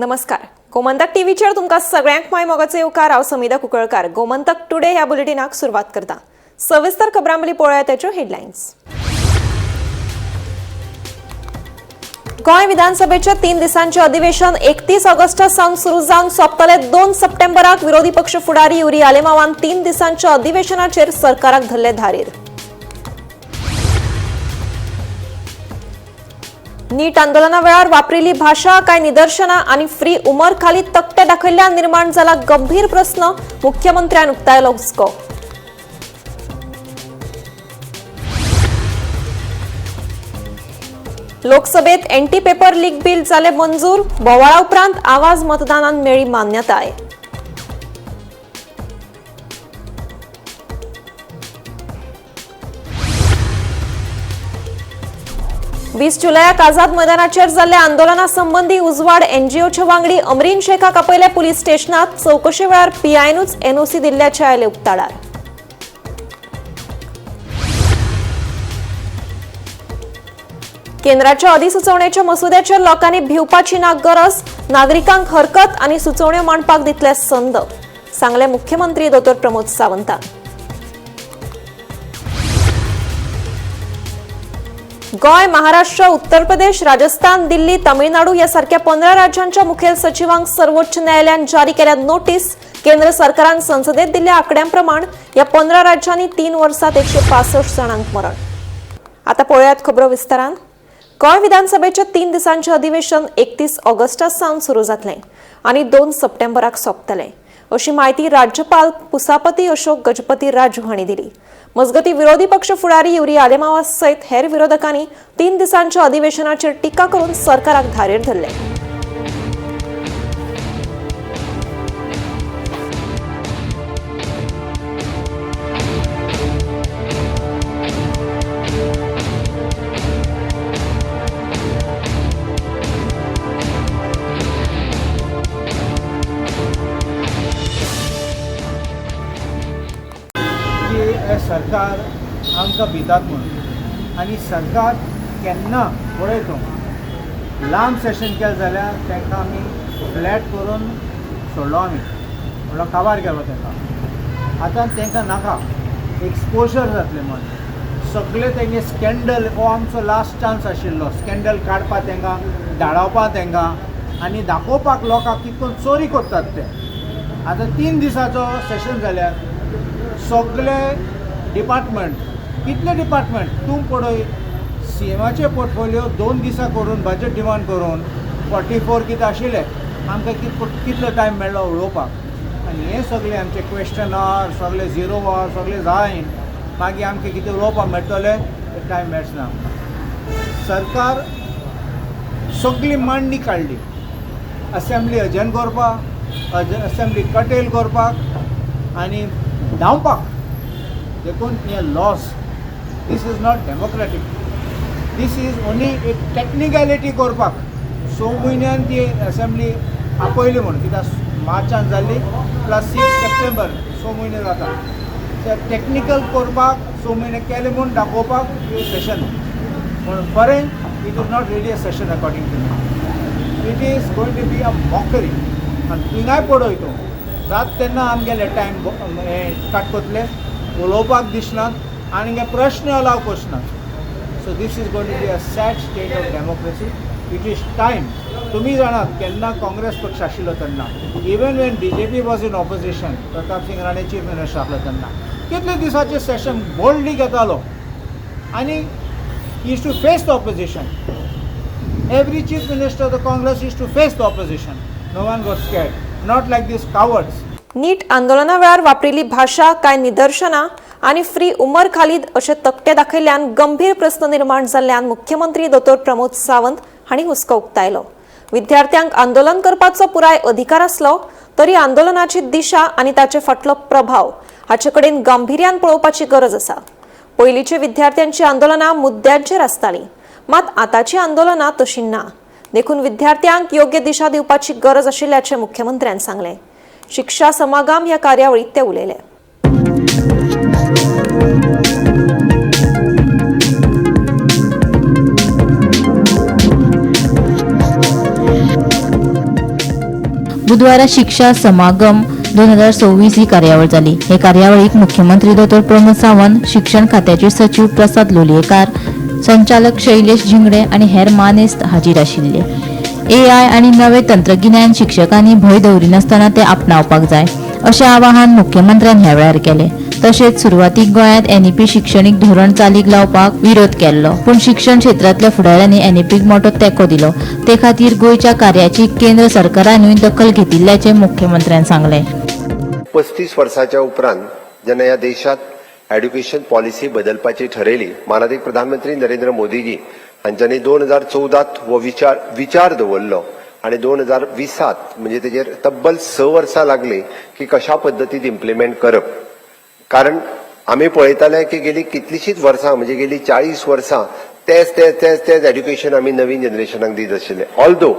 नमस्कार, गोमंतक टीव्हीचेर तुमकां सगळ्यांक माय मोगाचो येवकार. हांव समिधा कुंकळकार. गोमंतक टुडे ह्या बुलेटिनाक सुरवात करता. सविस्तर खबरां पळोवया त्याच्यो हेडलायन्स. गोंय विधानसभेचे 3 दिसांचे अधिवेशन 31 ऑगस्टा सावन सुरू जावन सोंपतले 2 सप्टेंबराक. विरोधी पक्ष फुडारी युरी आलेमावान 3 दिसांच्या अधिवेशनाचेर सरकाराक धरले धारेर. नीट आंदोलना वेळार वापरिल्ली भाशा, कांय निदर्शनां आनी फ्री उमर खाली तकटे दाखयल्ल्यान निर्माण जाला गंभीर प्रस्न. मुख्यमंत्र्यान उक्तायलो हुस्को. लोकसभेत एंटी पेपर लीक बिल जाले मंजूर. बोवाळा उपरांत आवाज मतदानान मेळ्ळी मान्यताय. वीस जुलयाक आझाद मैदानाचेर जाल्ल्या आंदोलना संबंदी उजवाड एनजीओचे वांगडी अमरीन शेखाक आपयले पुलीस स्टेशनात. चवकशे वेळार पीआयनूच एनओसी दिल्ल्याचे आयले उक्ताडार. केंद्राच्या अधिसुचोवणेच्या मसुद्याचेर लोकांनी भिवपाची ना गरज. नागरिकांक हरकत आनी सुचोवण्यो मांडपाक दितले संद, सांगले मुख्यमंत्री दोतोर प्रमोद सावंतान. गोंय, महाराष्ट्र, उत्तर प्रदेश, राजस्थान, दिल्ली, तमिळनाडू या सारख्या 15 राज्यांच्या मुखेल सचिवांक सर्वोच्च न्यायालयान जारी केल्या नोटीस. केंद्र सरकारान संसदेत दिल्ल्या आंकड्यांप्रमाण या 15 राज्यांनी 3 वर्सात 165 जाणांक मरण. आता पळोवयात खबरो विस्तारान. गोंय विधानसभेचे 3 दिसांचे अधिवेशन 31 ऑगस्टा सावन सुरू जातलें आनी 2 सप्टेंबराक सोंपतलें, अशी माहिती राज्यपाल पुसापती अशोक गजपती राजू हांणी दिली. मजगती विरोधी पक्ष फुडारी युरी आलेमावा सयत हेर विरोधकांनी 3 दिसांच्या अधिवेशनाचेर टिका करून सरकाराक धारेर धरले. सरकार आमकां भितात म्हणून आनी सरकार केन्ना पळय तूं लांब सेशन केलें जाल्यार तांकां आमी फ्लॅट करून सोडलो, आमी म्हणल्यार काबार केलो तांकां. आतां तांकां नाका एक्सपोजर जातलें म्हण सगळे तेंगे स्कँडल हो आमचो लास्ट चान्स आशिल्लो स्कँडल काडपाक, तांकां धाडावपाक तांकां आनी दाखोवपाक लोकांक कितको चोरी करतात ते. आतां 3 दिसाचो सेशन जाल्यार सगळे डिपार्टमेंट, कितले डिपार्टमेंट तूं पळय, सी एमाचे पोर्टफोलियो 2 दिसां करून बजेट डिमांड करून 44 कितें आशिल्ले, आमकां कितलो टायम मेळ्ळो उलोवपाक. आनी हें सगळें आमचे क्वेश्चन our सगळे झिरो our सगळें जायन मागीर आमकां कितें उलोवपाक मेळटलें ते टायम मेळचना. सरकार सगळी मांडणी काडली असेंब्ली अजर्न करपाक, असेंब्ली कटेल करपाक आनी धांवपाक. देखून हें loss, this is not democratic, this is only एक टॅक्निकलिटी करपाक. 6 म्हयन्यान ती असेंब्ली आपयली म्हूण, कित्याक मार्चान जाल्ली प्लस 6 सप्टेंबर 6 म्हयने जाता. टॅक्निकल करपाक 6 म्हयने केले म्हूण दाखोवपाक सेशन, पूण बरें it is not really a session according to me. It is going to be a mockery. आनी थिंगाय पळय तूं जात तेन्ना आमगेले टायम हें काट कोतले, उलोवपाक दिसनात आनी प्रश्न अलाव करनात. So this is going to be a sad state of democracy. It is time. तुमी जाणात केन्ना काँग्रेस पक्ष आशिल्लो तेन्ना, even when BJP was in opposition, Pratap Singh Rane chief minister आसलो तेन्ना कितले दिसाचे सेशन बोल्डली घेतालो आनी is to face the opposition. Every chief minister of the Congress is to face the opposition. No one got scared, not like these cowards. NEET आंदोलना वेळार वापरिल्ली भाशा, कांय निदर्शनां आनी फ्री उमर खालीद अशे तकटे दाखयल्ल्यान गंभीर प्रस्न निर्माण जाल्ल्यान मुख्यमंत्री दोतोर प्रमोद सावंत हांणी हुस्को उक्तायलो. विद्यार्थ्यांक आंदोलन करपाचो पुराय अधिकार आसलो तरी आंदोलनाची दिशा आनी ताचे फाटलो प्रभाव हाचे कडेन गांभिर्यान पळोवपाची गरज आसा. पयलींची विद्यार्थ्यांची आंदोलनां मुद्द्यांचेर आसतालीं, मात आतांची आंदोलनां तशी ना. देखून विद्यार्थ्यांक योग्य दिशा दिवपाची गरज आशिल्ल्याचें मुख्यमंत्र्यान सांगलें. शिक्षा समागम ह्या कार्यावळीत ते उलयले. बुधवारा शिक्षा समागम 2026 ही कार्यावळ जाली. हे कार्यावळीक मुख्यमंत्री दोतोर प्रमोद सावंत, शिक्षण खात्याचे सचीव प्रसाद लोलयेकार, संचालक शैलेश झिंगडे आनी हेर मानेस्त हाजीर आशिल्ले. एआय आनी नवे तंत्रगिन्यान शिक्षकांनी भंय दवरिनासतना ते आपणावपाक जाय अशें आवाहन मुख्यमंत्र्यान ह्या वेळार केलें. तशेंच सुरवातीक गोंयांत एनईपी शिक्षणीक धोरण चालीक लावपाक विरोध केल्लो, पूण शिक्षण क्षेत्रांतल्या फुडाऱ्यांनी एनईपीक मोटो तेंको दिलो. ते खातीर गोंयच्या कार्याची केंद्र सरकारानूय दखल घेतिल्ल्याचें मुख्यमंत्र्यान सांगलें. 35 वर्साच्या उपरांत जेन्ना ह्या देशात एड्युकेशन पॉलिसी बदलपाची ठरयली, मानादीक प्रधानमंत्री नरेंद्र मोदीजी हांच्यांनी 2014 हो विचार दवरलो आनी 2020 म्हणजे तेजेर तब्बल 6 वर्सां लागली की कशा पद्दतीन इम्प्लिमेंट करप. कारण आमी पळयताले की गेली कितलीशींच वर्सां, म्हणजे गेली 40 वर्सां तेच तेच तेच तेच एड्युकेशन आमी नवीन जनरेशनाक दीत आशिल्ले. ऑल्दो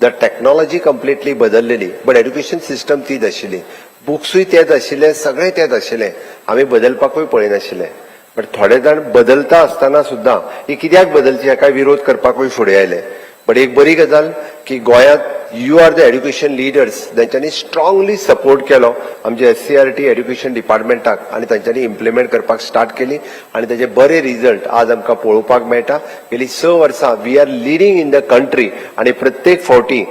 the technology completely बदललेली, but education system तीच आशिल्ली, बुक्सूय तेच आशिल्ले, सगळें तेच आशिल्लें, आमी बदलपाकूय पळयनाशिल्ले. बट थोडे जाण बदलता आसतना सुद्दां ही कित्याक बदलची हाका विरोध करपाकूय फुडें आयले. बट एक बरी गजाल की गोंयांत you are the education leaders, तांच्यांनी स्ट्रांगली सपोर्ट केलो आमच्या एससीईआरटी एड्युकेशन डिपार्टमेंटाक आनी तांच्यांनी इम्प्लिमेंट करपाक स्टार्ट केली आनी ताचे बरे रिजल्ट आज आमकां पळोवपाक मेळटा. गेली 6 वर्सां we are leading in the country आनी प्रत्येक फावटी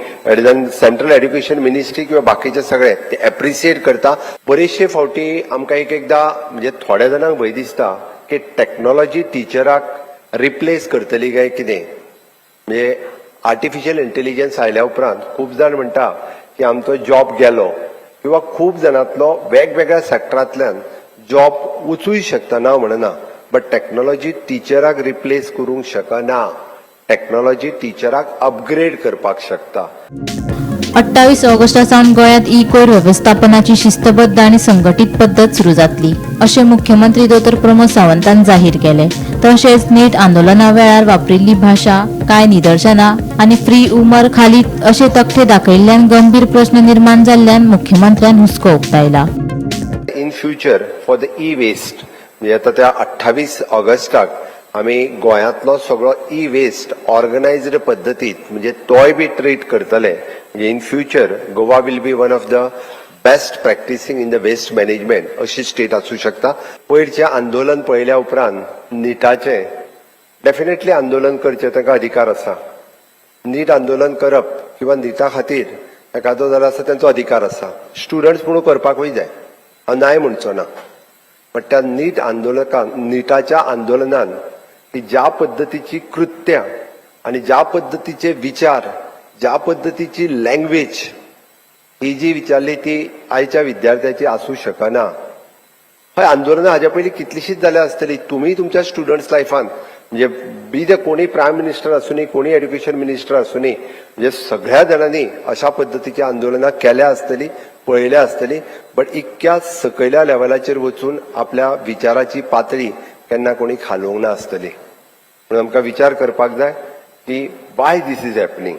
सेंट्रल एड्युकेशन मिनिस्ट्री किंवा बाकीचे सगळे ते एप्रिसिएट करता. बरेचशे फावटी आमकां एक एकदां म्हणजे थोड्या जाणांक भंय दिसता की टॅक्नोलॉजी टिचराक रिप्लेस करतली काय कितें. म्हणजे आर्टिफिशियल इंटेलिजन्स आयल्या उपरांत खूब जाण म्हणटा की आमचो जॉब गेलो किंवा खूब जाणांतलो वेगवेगळ्या सेक्टरांतल्यान जॉब वचूय शकता, ना म्हणना, बट टॅक्नोलॉजी टिचराक रिप्लेस करूंक शकना. टॅक्नोलॉजी टिचराक अपग्रेड करपाक शकता. 28 ऑगस्टा सावन गोंयांत ई कोयर वेवस्थापनाची शिस्तबद्ध आनी संघटीत पद्दत सुरू जातली अशें मुख्यमंत्री दोतोर प्रमोद सावंतान जाहीर केलें. तशेंच नीट आंदोलना वेळार वापरिल्ली भाशा, कांय निदर्शनां आनी फ्री उमर खालीद अशे तकटे दाखयिल्ल्यान गंभीर प्रस्न निर्माण जाल्ल्यान मुख्यमंत्र्यान हुस्को उक्तायला. In future for the e waste, म्हणजे आतां त्या 28 ऑगस्टाक आमी गोंयांतलो सगळो ई वेस्ट ऑर्गनायज्ड पद्दतीत म्हणजे तोय बी ट्रीट करतले. म्हणजे in future Goa will be one of the best practicing in the waste management अशी स्टेट आसूं शकता. पयरचें आंदोलन पळयल्या उपरांत निटाचें डेफिनेटली आंदोलन करचें तांकां अधिकार आसा. नीट आंदोलन करप किंवा निटा खातीर एखादो जाल्यार आसा तेंचो अधिकार आसा. स्टुडंट्स म्हणून करपाकूय जाय, हांव नाय म्हणचो ना. बट त्या नीट आंदोलकान, निटाच्या आंदोलनान की ज्या पद्दतीची कृत्यां आनी ज्या पद्दतीचे विचार, ज्या पद्दतीची लँग्वेज ही जी विचारली ती आयच्या विद्यार्थ्याची आसूं शकना. हय, आंदोलनां हाज्या पयलीं कितलीशींच जाल्या आसतली. तुमी तुमच्या स्टुडंट्स लायफान म्हणजे बी ते कोणी प्रायम मिनिस्टर आसूनी, कोणी एड्युकेशन मिनिस्टर आसूनी, म्हणजे सगळ्या जाणांनी अशा पद्दतीची आंदोलनां केल्या आसतली, पळयल्या आसतली. बट इतक्या सकयल्या लेवलाचेर वचून आपल्या विचाराची पातळी केन्ना कोणी खालोवंक ना आसतली. म्हणून आमकां विचार करपाक जाय की वाय this is happening.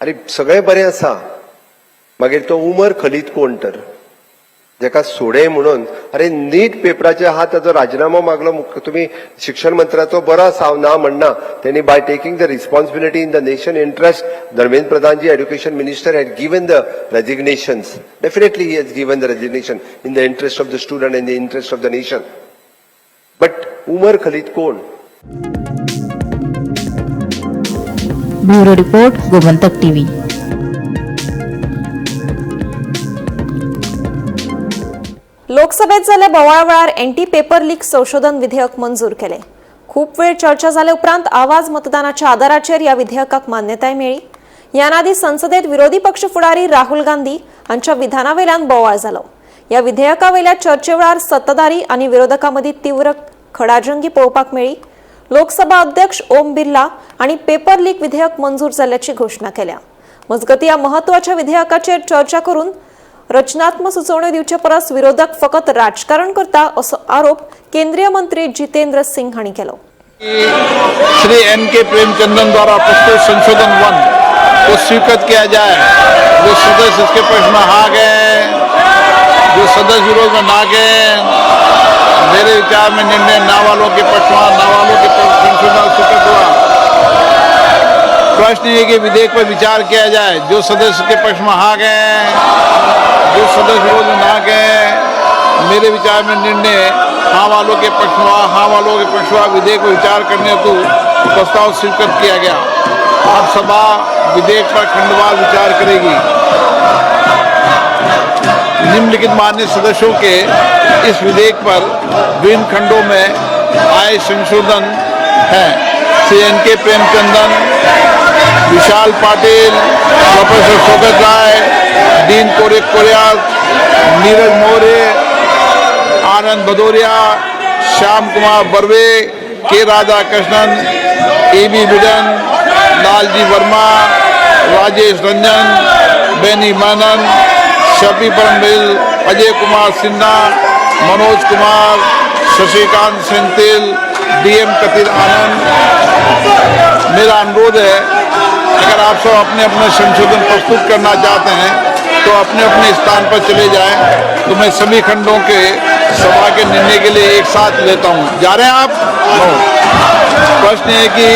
अरे सगळें बरें आसा, मागीर तो उमर खलीद कोण तर जेका सोडे म्हणून अरे नीट पेपराचे आहा ताचो राजिनामो मागलो. तुमी शिक्षण मंत्र्याचो बरो आसा, हांव ना म्हणना. तेणी by taking the responsibility in the nation interest, Dharmendra Pradhanji education minister had given the resignations. Definitely he has given the resignation in the interest of the student, in the interest of the nation. But Umar Khalid कोण? Bureau report, Gomantak TV. लोकसभेत जाल्ल्या बोवाळा वेळार anti paper leak संशोधन विधेयक मंजूर केलें. खूप वेळ चर्चा जाले उपरांत आवाज मतदानाच्या आदाराचेर ह्या विधेयकाक मान्यताय मेळ्ळी. ह्यान आदी संसदेत विरोधी पक्ष फुडारी राहुल गांधी हांच्या विधानावेल्यान बोवाळ जालो. ह्या विधेयकावेल्या चर्चे वेळार सत्ताधारी आनी विरोधकां मदीं तीव्र खडाजंगी पळोवपाक मेळ्ळी. लोकसभा अध्यक्ष ओम बिर्ला आनी पेपर लीक विधेयक मंजूर जाल्ल्याची घोशणा केल्या. मजगतीं ह्या म्हत्वाच्या विधेयकाचेर चर्चा करून रचनात्मक सुचोवण्यो दिवचे परस विरोधक फकत राजकारण करता असो आरोप केंद्रीय मंत्री जितेंद्र सिंग हांणी केलो. श्री एन के प्रेमचंद्रन द्वारा प्रस्तुत संशोधन 1 को स्वीकृत किया जाए। जो सदस्य इसके पक्ष में हाँ गए, जो सदस्य विरोध में ना गए, मेरे विचार में निर्णय ना वालों के पक्ष में, ना वालों के पक्ष संशोधन स्वीकृत हुआ। प्रश्न ये कि विधेयक पर विचार किया जाए। जो सदस्य के पक्ष में हाँ गए, जो सदस्य विरोध में ना गए, मेरे विचार में निर्णय हाँ वालों के पक्ष में हाँ वालों के पक्ष में विधेयक पर विचार करने हेतु प्रस्ताव स्वीकृत किया गया। अब सभा विधेयक पर खंडवार विचार करेगी। निम्नलिखित मान्य सदस्यों के इस विधेयक पर विभिन्न खंडों में आए संशोधन हैं। Shri N K Premachandran, Vishal Patil, professor Saugata Roy, Dean Kore Korea, Neeraj Maurya, Anand Bhadauria, Shyam Kumar Barve, K Radhakrishnan, A B Bidhan, Lalji Verma, Rajesh Ranjan, Benny Menon, Shafi Parambil, Ajay Kumar Sinha, Manoj Kumar, Shashikant Senthil, D M Kathir Anand. मेरा अनुरोध है, अगर आप सब अपने अपने संशोधन प्रस्तुत करना चाहते हैं तो अपने अपने स्थान पर चले जाएं, तो मैं सभी खंडों के सभा के निर्णय के लिए एक साथ लेता हूं। जा रहे हैं आप? नो। प्रश्न है कि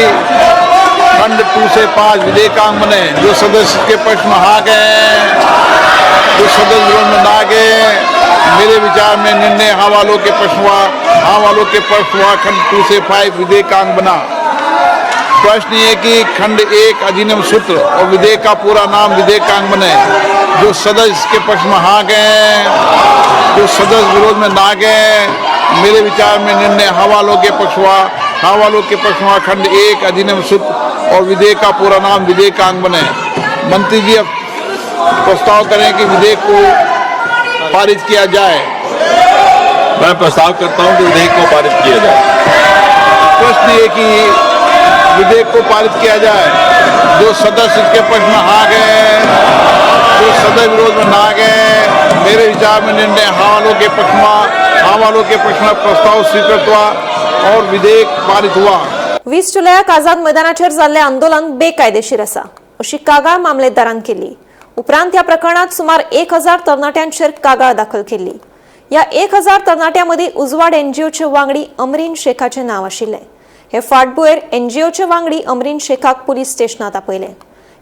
खंड 2 से 5 विधेयकांग बने। जो सदस्य के पक्ष में हाँ गए, जो सदस्य विरोध में ना गए, मेरे विचार में निर्णय हाँ वालों के पक्ष हुआ, हाँ वालों के पक्ष हुआ। खंड 2 से 5 विधेयकांग बना। प्रश्न ये कि खंड 1 अधिनियम सूत्र और विधेयक का पूरा नाम विधेयकांग बने। जो सदस्य के पक्ष में हाँ गए, जो सदस्य विरोध में ना गए, मेरे विचार में निर्णय हाँ वालों के पक्ष हुआ, हाँ वालों के पक्ष हुआ। खंड 1 अधिनियम सूत्र और विधेयक का पूरा नाम विधेयकांग बने। मंत्री जी अब प्रस्ताव करें कि विधेयक को पारित किया जाए। मैं प्रस्ताव करता हूं कि विधेयक को पारित किया जाए। प्रश्न ये कि विधेयक को पारित किया जाए। जो सदस्य इसके पक्ष में हाँ गए, जो सदस्य विरोध में ना गए, मेरे विचार में निर्णय हाँ वालों के पक्ष में, हाँ वालों के पक्ष में प्रस्ताव स्वीकृत हुआ और विधेयक पारित हुआ। 20 जुलयाक आझाद मैदानाचेर जाल्लें आंदोलन बेकायदेशीर आसा अशी कागाळ मामलेदारान केली। उपरांत ह्या प्रकरणात सुमार 1000 तरणाट्यांचेर कागाळ दाखल केल्ली। ह्या 1000 तरणाट्यां मदीं उजवाड एनजीओचे वांगडी अमरीन शेखाचें नांव आशिल्लें। हे फाटभुंयेर एनजीओचे वांगडी अमरीन शेखाक पुलीस स्टेशनांत आपयले।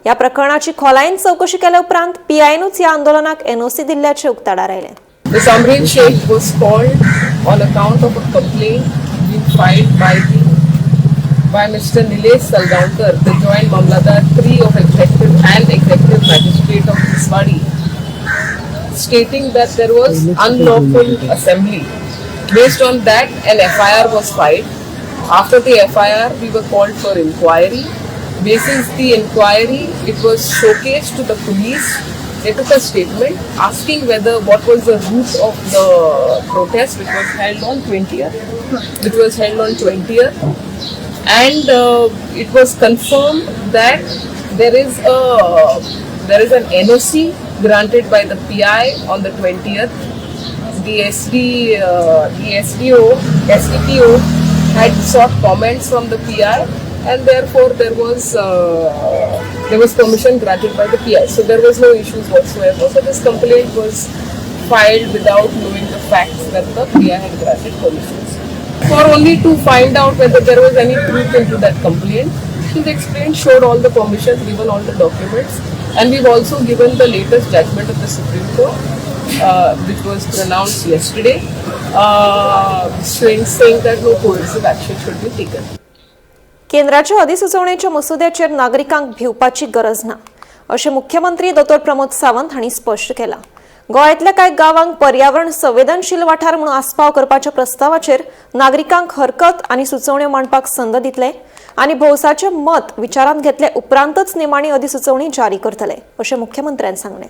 ह्या प्रकरणाची खोलायेन चवकशी केल्या उपरांत पीआयनूच ह्या आंदोलनाक एनओसी दिल्ल्याचें उक्ताडार आयलें। This Amreen Sheikh was called on account of a complaint being filed by Mr. Nilesh Salgaonkar, the Joint Mamlatdar 3 of Executive and Executive Magistrate of Tiswadi, stating that there was unlawful assembly. Based on that, an FIR was filed. After the FIR, we were called for inquiry. Basis the inquiry, it was showcased to the police. They took a statement asking whether what was the route of the protest, which was held on 20th, which was held on 20th, and it was confirmed that there is an NOC granted by the PI on the 20th. The SDO, SDPO had sought comments from the PI, and therefore there was permission granted by the PI. So there was no issues whatsoever. So this complaint was filed without knowing the facts that the PI had granted permissions. For only to find out whether there was any truth into that complaint. She's explained, showed all the permissions, given all the documents, and we've also given the latest judgment of the Supreme Court, which was pronounced yesterday, saying that no coercive action should be taken. केंद्राच्या अधिसुचोवणेच्या मसुद्याचेर नागरिकांक भिवपाची गरज ना अशें मुख्यमंत्री दोतोर प्रमोद सावंत हांणी स्पश्ट केलां। गोंयांतल्या कांय गांवांक पर्यावरण संवेदनशील वाठार म्हणून आस्पाव करपाच्या प्रस्तावाचेर नागरिकांक हरकत आनी सुचोवण्यो मांडपाक संद दितले आनी भौसाचें मत विचारांत घेतले उपरांतच निमाणी अधिसुचोवणी जारी करतले अशें मुख्यमंत्र्यान सांगलें।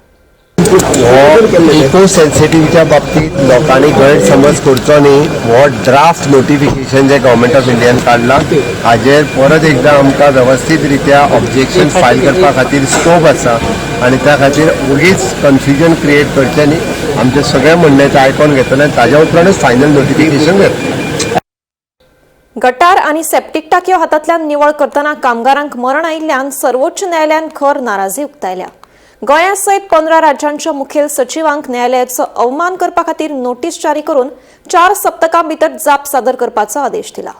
इको सेन्सिटिव्हच्या बाबतीत लोकांनी गैरसमज करचो न्ही। हो draft notification J government of इंडियान काडला हाजेर परत एकदां आमकां वेवस्थीत रित्या ऑब्जेक्शन फायल करपा खातीर स्कोप आसा आनी त्या खातीर ओगीच कन्फ्युजन क्रिएट करचें न्ही। आमचें सगळें म्हणणें ते आयकोन घेतलें आनी ताज्या उपरांतूच फायनल नोटिफिकेशन घेतलें। गटार आनी सेप्टीक टाकयो हातांतल्यान निवळ करतना कामगारांक मरण आयिल्ल्यान सर्वोच्च न्यायालयान खर नाराजी उक्तायल्या। गोंया सयत 15 राज्यांच्या मुखेल सचिवांक न्यायालयाचो अवमान करपा खातीर नोटीस जारी करून 4 सप्तकां भितर जाप सादर करपाचो आदेश दिला।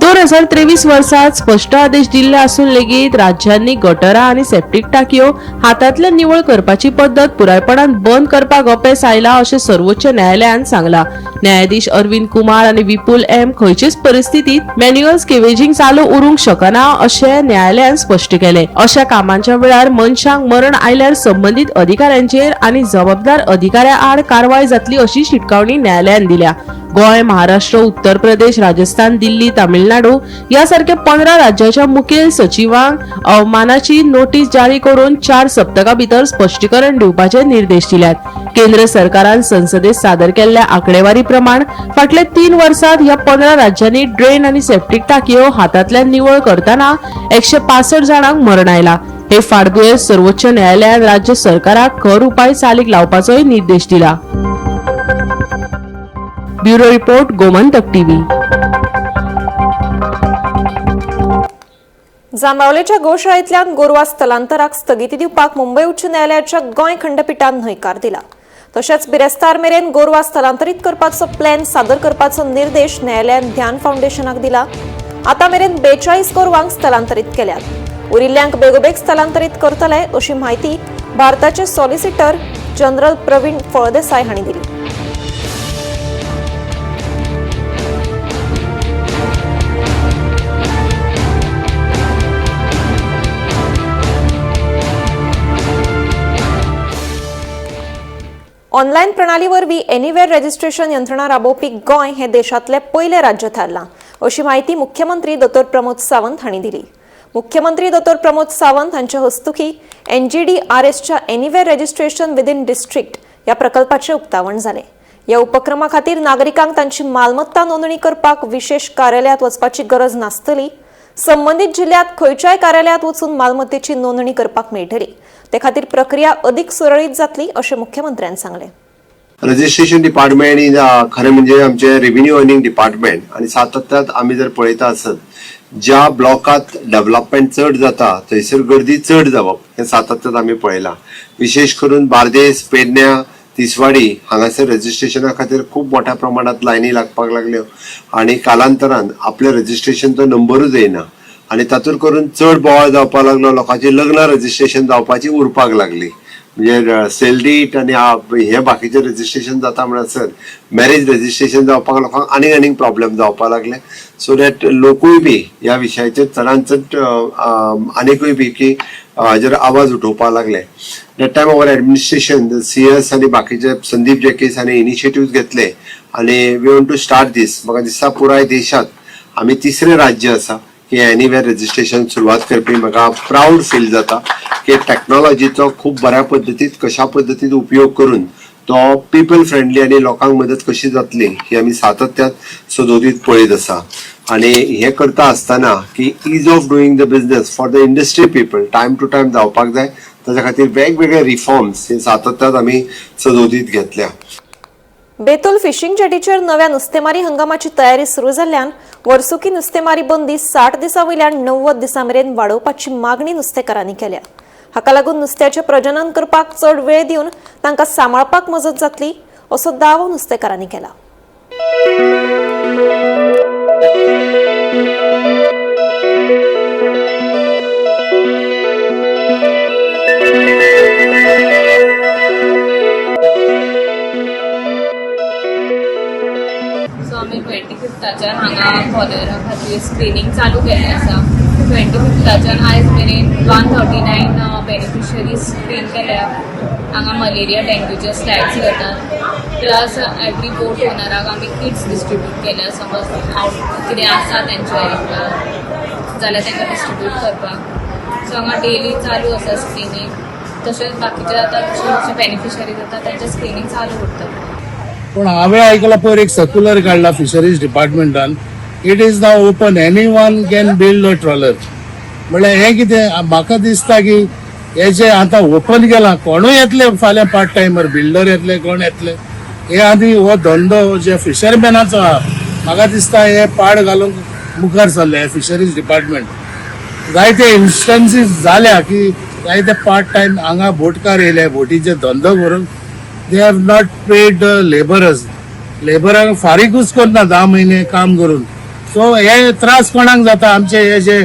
2023 वर्सात स्पश्ट आदेश दिल्ले आसून लेगीत राज्यांनी गटरां आनी सेप्टीक टाकयो हातांतल्यान निवळ करपाची पद्दत पुरायपणान बंद करपाक अपेस आयला अशें सर्वोच्च न्यायालयान सांगला. न्यायाधीश अरविंद कुमार आनी विपुल एम खंयचेच परिस्थितीत मॅन्युअल स्केवेजिंग चालू उरूंक शकना अशें न्यायालयान स्पश्ट केलें. अशा कामांच्या वेळार मनशांक मरण आयल्यार संबंदीत अधिकाऱ्यांचेर आनी जबाबदार अधिकाऱ्या आड कारवाय जातली अशी शिटकावणी न्यायालयान दिल्या. गोंय, महाराष्ट्र, उत्तर प्रदेश, राजस्थान, दिल्ली, तामिळनाडू ह्या सारख्या 15 राज्याच्या मुखेल सचिवांक अवमानाची नोटीस जारी करून 4 सप्तकां भितर स्पश्टीकरण दिवपाचे निर्देश दिल्यात. केंद्र सरकारान संसदेत सादर केल्ल्या आंकडेवारी प्रमाण फाटल्या 3 वर्सात ह्या 15 राज्यांनी ड्रेन आनी सेप्टीक टाकयो हातांतल्यान निवळ करतना 165 जाणांक मरण आयला. हे फाटभुंयेर सर्वोच्च न्यायालयान राज्य सरकाराक खर उपाय चालीक लावपाचोय निर्देश दिला. Bureau report, Gomantak TV. जांबावलेच्या गोशाळेंतल्यान गोरवां स्थलांतराक स्थगिती दिवपाक मुंबय उच्च न्यायालयाच्या गोंय खंडपिठान न्हयकार दिला. तशेंच बिरेस्तार मेरेन गोरवां स्थलांतरीत करपाचो प्लॅन सादर करपाचो निर्देश न्यायालयान ध्यान फावंडेशनाक दिला. आतां मेरेन 42 गोरवांक स्थलांतरीत केल्यात. उरिल्ल्यांक बेगोबेग स्थलांतरीत करतले अशी म्हायती भारताचे सॉलिसिटर जनरल प्रवीण फळदेसाय हांणी दिली. ऑनलायन प्रणाली वरवीं एनीवेअर रजिस्ट्रेशन यंत्रणा राबोवपी गोंय हें देशांतलें पयलें राज्य थारलां अशी म्हायती मुख्यमंत्री दोतोर प्रमोद सावंत हांणी दिली. मुख्यमंत्री दोतोर प्रमोद सावंत हांचे हस्तुकी NGDRSच्या एनीवेअर रजिस्ट्रेशन विदीन डिस्ट्रिक्ट ह्या प्रकल्पाचें उक्तावण जालें. ह्या उपक्रमा खातीर नागरिकांक तांची मालमत्ता नोंदणी करपाक विशेश कार्यालयांत वचपाची गरज नासतली. संबंदीत जिल्ल्यांत खंयच्याय कार्यालयांत वचून मालमत्तेची नोंदणी करपाक मेळटली. ते खातीर प्रक्रिया अधिक सुरळीत जातली अशें मुख्यमंत्र्यान सांगलें. रजिस्ट्रेशन डिपार्टमेंट is खरें म्हणजे आमचे रेव्हेन्यू अर्निंग डिपार्टमेंट आनी सातत्यात आमी जर पळयता आसत ज्या ब्लॉकात डेव्हलपमेंट चड जाता थंयसर गर्दी चड जावप हें सातत्यात आमी पळयलां. विशेश करून बार्देस, पेडण्या, तिसवाडी हांगासर रजिस्ट्रेशना खातीर खूब मोठ्या प्रमाणात लायनी लागपाक लागल्यो आनी कालांतरान आपल्या रजिस्ट्रेशनचो नंबरूच येयना आनी तातूंत करून चड बोवाळ जावपाक लागलो. लोकांची लग्नां रजिस्ट्रेशन जावपाची उरपाक लागली. म्हणजे सेल डीट आनी हे बाकीचे रजिस्ट्रेशन जाता म्हणसर मॅरेज रजिस्ट्रेशन जावपाक लोकांक आनीक आनीक प्रॉब्लेम जावपाक लागले. सो that लोकूय बी ह्या विशयाचेर चडान चड आनीकूय बी की हाजेर आवाज उठोवपाक लागले. That time our administration CS आनी बाकीचे संदीप जॅकीस हांणी इनिशिएटिव्ह घेतले आनी we want to start this. म्हाका दिसता पुराय देशांत आमी तिसरें राज्य आसा की एनीवेअर रजिस्ट्रेशन सुरवात करपी. म्हाका प्रावड फील जाता की टॅक्नोलॉजीचो खूब बऱ्या पद्दतीत कशा पद्दतीन उपयोग करून तो पिपल फ्रेंडली आनी लोकांक मदत कशी जातली ही आमी सातत्यान सदोदीत पळयत आसा. आनी हें करता आसतना की ease of doing the business for the industry people time to time जावपाक जाय. ताच्या खातीर वेगवेगळे रिफॉर्म्स हे सातत्यान आमी सदोदीत घेतल्या. बेतुल फिशिंग जेटीचेर नव्या नुस्तेमारी हंगामाची तयारी सुरू जाल्ल्यान वर्सुकी नुस्तेमारी बंदी 60 दिसां वयल्यान 90 दिसां मेरेन वाडोवपाची मागणी नुस्तेकारांनी केल्या. हाका लागून नुस्त्याचें प्रजनन करपाक चड वेळ दिवन तांकां सांबाळपाक मजत जातली असो दावो नुस्तेकारांनी केला. आमी 25ताच्यान हांगा कॉलेरा खातीर स्क्रिनींग चालू केल्लें आसा. 25ताच्यान आयज मेरेन 139 बेनिफिशरीज स्क्रीन केल्या. हांगा मलेरिया, डेंग्यूचे स्लायड्स घेतात. प्लस एवरी बोट ओनराक आमी किट्स डिस्ट्रिब्यूट केल्या. समज आवट कितें आसा तेंचे जाल्यार तांकां डिस्ट्रिब्यूट करपाक. सो हांगा डेली चालू आसा स्क्रिनींग. तशेंच बाकीचे आतां जशे बेनिफिशरीज जाता तेंचें स्क्रिनींग चालू उरता. पूण हांवें आयकलां पयर एक सर्क्युलर काडला fisheries डिपार्टमेंटान. It is now open, any one can build a trawler. म्हणल्यार हें कितें म्हाका दिसता की हे जे आतां ओपन केलां कोणूय येतले फाल्यां पार्ट टायमर बिल्डर येतले, कोण येतले. हे आनी हो धंदो जे फिशरमॅनाचो आहा म्हाका दिसता हे पाड घालूंक मुखार सरले हे फिशरीज डिपार्टमेंट. जायते इन्स्टन्सीस जाल्या की जायते पार्ट टायम हांगा बोटकार येयले बोटीचे धंदो करून. They have not paid labourers. लेबरांक फारीकूच करना 10 म्हयने काम करून. सो हे त्रास कोणाक जाता, आमचे हे जे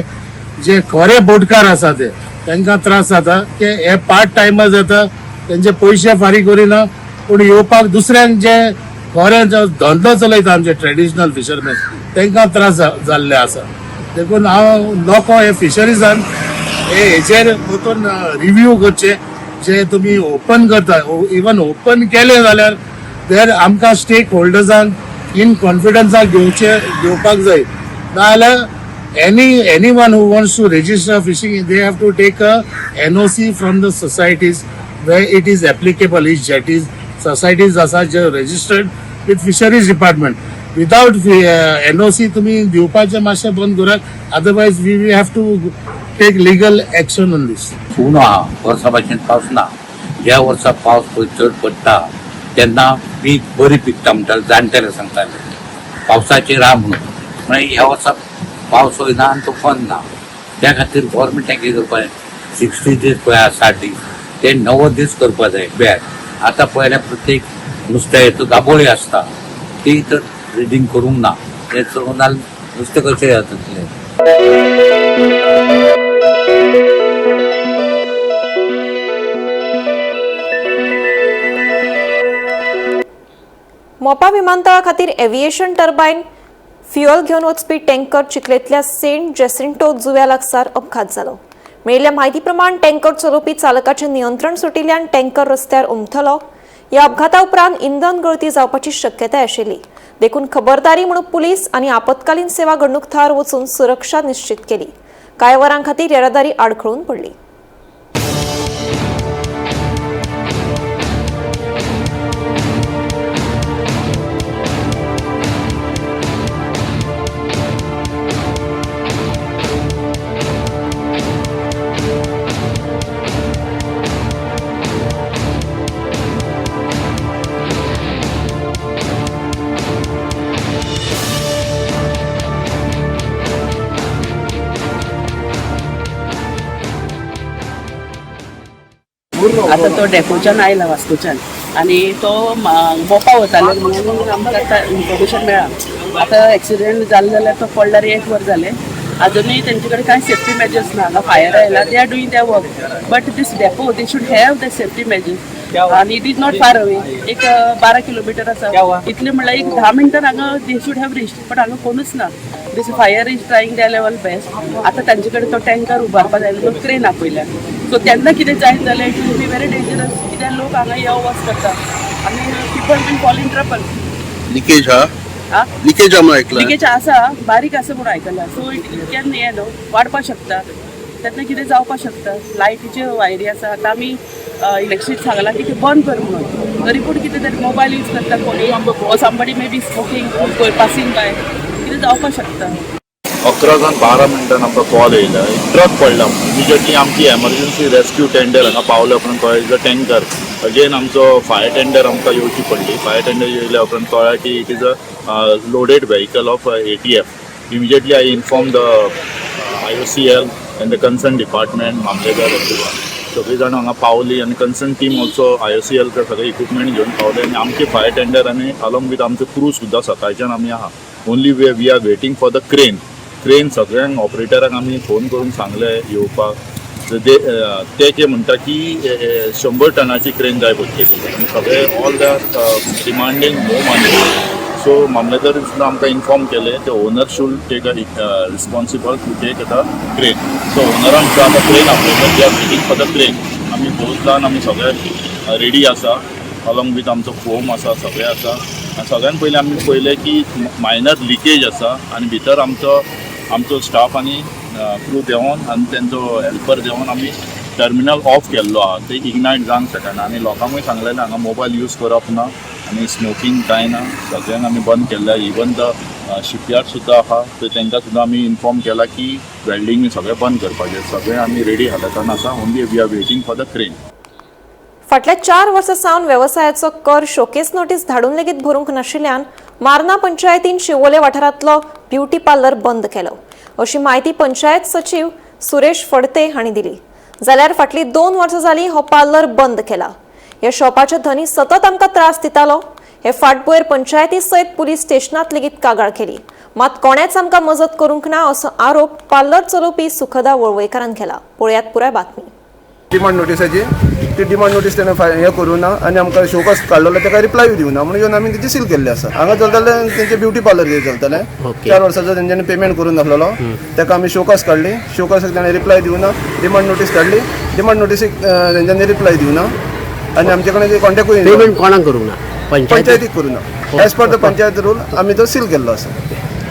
जे खरे बोटकार आसा ते तांकां त्रास जाता की हे पार्ट टायमर जाता, तेंचे पयशे फारीक करिना, पूण येवपाक दुसऱ्यांक जे खरे जो धंदो चलयता आमचे ट्रेडिशनल फिशरमॅन तांकां त्रास जाल्ले आसा. देखून हांव लोक हे फिशरीजान हे हेचेर वचून रिव्यू करचे, जे तुमी ओपन करता, इवन ओपन केले जाल्यार देर आमकां स्टेक होल्डर्सांक इन कॉन्फिडन्साक घेवचे घेवपाक जाय. नाजाल्यार anyone who wants to register fishing, they have to take a NOC from the societies where it is applicable. Each jetties societies आसा जे registered with fisheries department. Without NOC तुमी दिवपाचें मातशें बंद करात, otherwise we have to take legal action on this. उणो आहा, वर्सा भाशेन पावस ना. ज्या वर्सा पावस पळय चड पडटा तेन्ना पीक बरी पिकता म्हणटाले जाणटेले, सांगताले पावसाचेर आहा म्हणून. म्हणल्यार ह्या वर्सा पावस वयना आनी तो फन ना. त्या खातीर गोवोरमेंटाक कितें करपा जाय, 60 दीस पळय आहा, 60 दीस ते 90 दीस करपा जाय बॅक. आतां पळयल्यार प्रत्येक नुस्त्याचो दाबोळी आसता ती तर रिडींग करूंक ना, ते चलोवन नाल्यार नुस्तें कशें जातलें. मोपा विमानतळा खातीर एव्हिएशन टर्बायन फ्युअल घेवन वचपी टँकर चिखलेंतल्या सेंट जेसिंटो जुव्या लागसार अपघात जालो. मेळिल्ल्या म्हायती प्रमाण टँकर चलोवपी चालकाचें नियंत्रण सुटिल्ल्यान टँकर रस्त्यार उमथलो. ह्या अपघाता उपरांत इंधन गळती जावपाची शक्यताय आशिल्ली, देखून खबरदारी म्हणून पुलीस आनी आपत्कालीन सेवा घडणूक थळार वचून सुरक्षा निश्चित केली. कांय वरां खातीर येरादारी आडखळून पडली. आता तो डेपोच्यान आयला वास्कोच्यान आनी तो मोपा वतालो म्हणून आमकां आतां इन्फॉर्मेशन मेळ्ळां. आतां एक्सिडेंट जालें जाल्यार तो पडल्यार 1 वर जालें, अजुनूय तेंचे कडेन कांय सेफ्टी मेजर्स ना. हांगा फायर आयला, they are doing their work, but this depot they should have the safety measures. आनी it is not far away, एक 12 किलोमिटर आसा, इतलें म्हणल्यार एक 10 मिनटान हांगा they should have reached, but हांगा कोणूच ना. This fire is trying their level best. आतां तांचे कडेन तो टँकर उबारपा जाय तो क्रेन आपयल्या, सो तेन्ना कितें जायत जाल्यार it will be very dangerous, कित्याक लोक हांगा यो वच करता आनी people will fall in trouble. Leakage हा, लिकेज म्हणून ऐकलं, लिकेज आसा, बारीक आसा म्हणून आयकलां, सो it can हें न्हू वाडपाक शकता, तेन्ना कितें जावपाक शकता. लायटीच्यो वायरी आसा, आतां आमी इलेक्ट्रीक सांगलां की तें बंद कर म्हणून, तरी पूण कितें तरी मोबायल यूज करता कोणी, somebody may be smoking passing by, कितें जावपाक शकता. 11:12 आमकां कॉल येयला, एक ट्रक पडला म्हणून. इमिजिएटली आमची एमर्जन्सी रेस्क्यू टेंडर हांगा पावल्या उपरांत कळ्ळें is a tanker. Again आमचो फायर टेंडर आमकां येवची पडली. फायर टेंडर येयल्या उपरांत कळ्ळें की it is a loaded vehicle of ATF. Immediately I inform the IOCL and the concern department, mamlatdar, everyone. सगळीं जाणां हांगा पावली आनी कन्सर्न टीम ऑल्सो IOCL सगळे इक्विपमेंट घेवन पावले आनी आमचे फायर टेंडर आनी अलॉंग विथ आमचो क्रू सुद्दां सकाळच्यान आमी आहा. Only way we are waiting for the crane. Crane सगळ्यांक ऑपरेटरांक आमी फोन करून सांगले येवपाक. ते कितें म्हणटा की 100 टनाची क्रेन जाय पडटली आनी सगळे all they are demanding more money. So mamlatdar सुद्दां आमकां इन्फॉर्म केलें ते owner should take a responsible to take the crane. So ओनरान सुद्दां आतां क्रेन आपयलो, they are waiting for the crane. आमी भोवतान आमी सगळे रेडी आसा, अलॉंग विथ आमचो फोम आसा, सगळें आसा. आनी सगळ्यान पयलीं आमी पळयलें की मायनर लिकेज आसा आनी भितर आमचो आमचो स्टाफ आनी क्रू देंवोन आनी तेंचो हेल्पर देंवोन आमी टर्मिनल ऑफ केल्लो आहा, ते इग्नायट जावंक शकना. आनी लोकांकूय सांगलेलें हांगा मोबायल यूज करप ना आनी स्मोकींग कांय ना, सगळ्यांक आमी बंद केल्लें. इवन the shipyard सुद्दां आहा, थंय तांकां सुद्दां आमी इन्फॉर्म केला की वेल्डींग सगळें बंद करपाचें. सगळें आमी रेडी हालतान आसा, only we are waiting for the crane. फाटल्या 4 वर्सां सावन वेवसायाचो कर शोकेस नोटीस धाडून लेगीत भरूंक नाशिल्ल्यान मार्ना पंचायतीन शिवोले वाठारांतलो ब्युटी पार्लर बंद केलो, अशी म्हायती पंचायत सचीव सुरेश फडते हांणी दिली. जाल्यार फाटलीं 2 वर्सां जालीं हो पार्लर बंद केला. ह्या शॉपाचे धनी सतत आमकां त्रास दितालो. हे फाटभुंयेर पंचायती सयत पुलीस स्टेशनात लेगीत कागाळ केली, मात कोणेच आमकां मजत करूंक ना असो आरोप पार्लर चलोवपी सुखदा वळवयकारान केला. पळयात पुराय बातमी. डिमांड नोटीसाची ती डिमांड नोटीस तेणें हें करूं ना आनी आमकां शोकॉज काडलेलो ताका रिप्लाय दिवना म्हणून येवन आमी तेची सील केल्ली आसा. हांगा चलताले तेंचे ब्युटी पार्लर चलताले, 4 वर्साचो तेंच्यांनी पेमेंट करून नासलेलो. ताका आमी शोकॉज काडली, शोकॉसाक ताणें रिप्लाय दिवना. डिमांड नोटीस काडली, डिमांड नोटीसीक तेंच्यांनी रिप्लाय दिवना आनी आमचे कडेन कॉन्टेक्टूय पेमेंट कोणाक करूंक ना? पंचायत? पंचायतीक करूं ना. As per the panchayat rule आमी तो सील केल्लो आसा.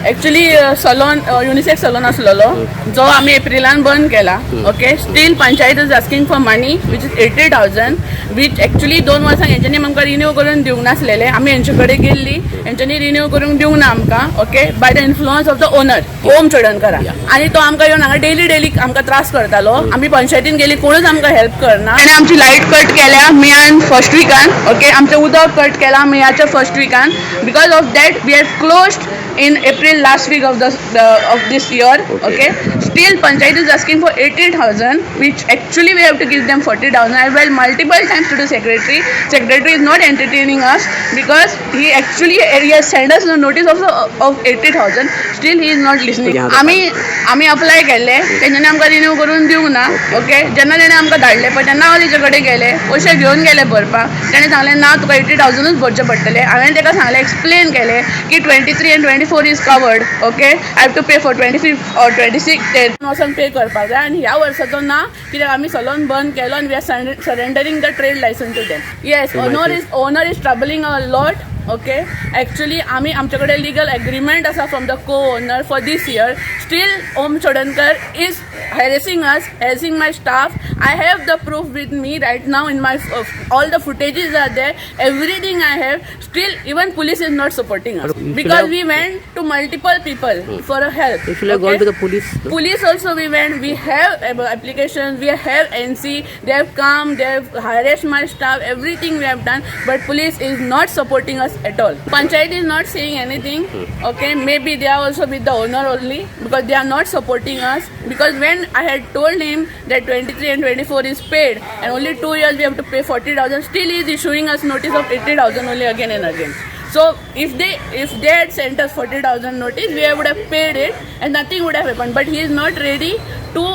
एक्चुली सलोन, युनिसेक्स सलोन आसलेलो जो आमी एप्रिलान बंद केला. Okay, still panchayat is asking for money which is 80,000, which actually 2 वर्सां हेंच्यांनी आमकां रिन्यू करून दिवंक नासलेले. आमी हेंचे कडेन गेल्ली, हेंच्यांनी रिन्यू करूंक दिवंक ना आमकां, okay, by the influence of the owner Om चोडणकरा. आनी तो आमकां येवन हांगा डेली डेली आमकां त्रास करतालो. आमी पंचायतीन गेली, कोणूच आमकां हेल्प करना. आनी आमची लायट कट केल्या मेयान फर्स्ट विकान. ओके, आमचें उदक कट केलां मेयाच्या फर्स्ट विकान. Because of that we have closed in April last week of this year. Okay. Still, panchayat is asking for 80,000, which actually we have to give them 40,000. I went multiple times to the secretary. Secretary is not entertaining us because he actually he has sent us a notice of 80,000. Still, he is not listening. आमी आमी apply केल्ले, तेंच्यांनी आमकां renew करून दिवंक ना. Okay, जेन्ना तेणें आमकां धाडले पळय तेन्ना हांव तेजे कडेन गेलें, पयशे घेवन गेले भरपाक. तेणें सांगलें, ना, तुका 80,000ूच भरचे पडटले. हांवें ताका सांगलें, एक्सप्लेन केलें की 23 and 24 is covered. Okay, I have to pay for 25 or 26. ते वचोन पे करपाक जाय आनी ह्या वर्साचो ना, कित्याक आमी सलोन बंद केलो आनी we are surrendering the trade license to them. Yes, owner is troubling a lot. Okay, actually आमी आमचे कडेन लिगल एग्रीमेंट आसा from the co owner for this year. Still Om Chodankar is harassing us, harassing my staff. I have the proof with me right now in my all the footages are there, everything I have. Still, even police is not supporting us You should because have- we went to multiple people for a help. You should have gone to the police, no? Police also we went. We have applications. We have NC. They have come. They have harassed my staff. Everything we have done, but police is not supporting us at all. Panchayat is not saying anything. Okay, maybe they are also with the owner only because they are not supporting us. Because when I had told him that 23 and 24 is paid and only 2 years we have to pay 40,000, still he is issuing us notice of 80,000 only again and again. So if they had sent us 40,000 notice, we would have paid it and nothing would have happened. But he is not ready to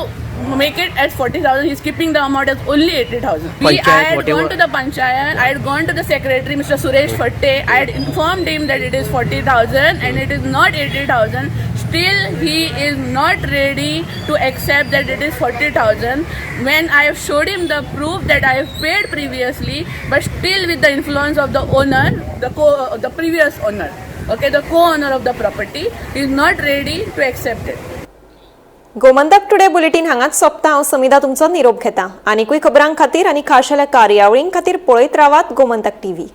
make it as 40,000. He is keeping the amount as only 80,000. We Panchayat, I had whatever. gone to the panchayat. I had gone to the secretary, Mr. Suresh Fatte. I had informed him that it is 40,000 and it is not 80,000. Still, he is not ready to accept that it is 40,000. When I have showed him the proof that I have paid previously, but still with the influence of the owner, the previous owner, okay, the co-owner of the property, he is not ready to accept it. Gomantak today bulletin हांगाच सोंपता. हांव समिधा तुमचो निरोप घेता. आनिकूय खबरां खातीर आनी खाशेल्या कार्यावळीं खातीर पळयत रावात गोमंतक टीव्ही.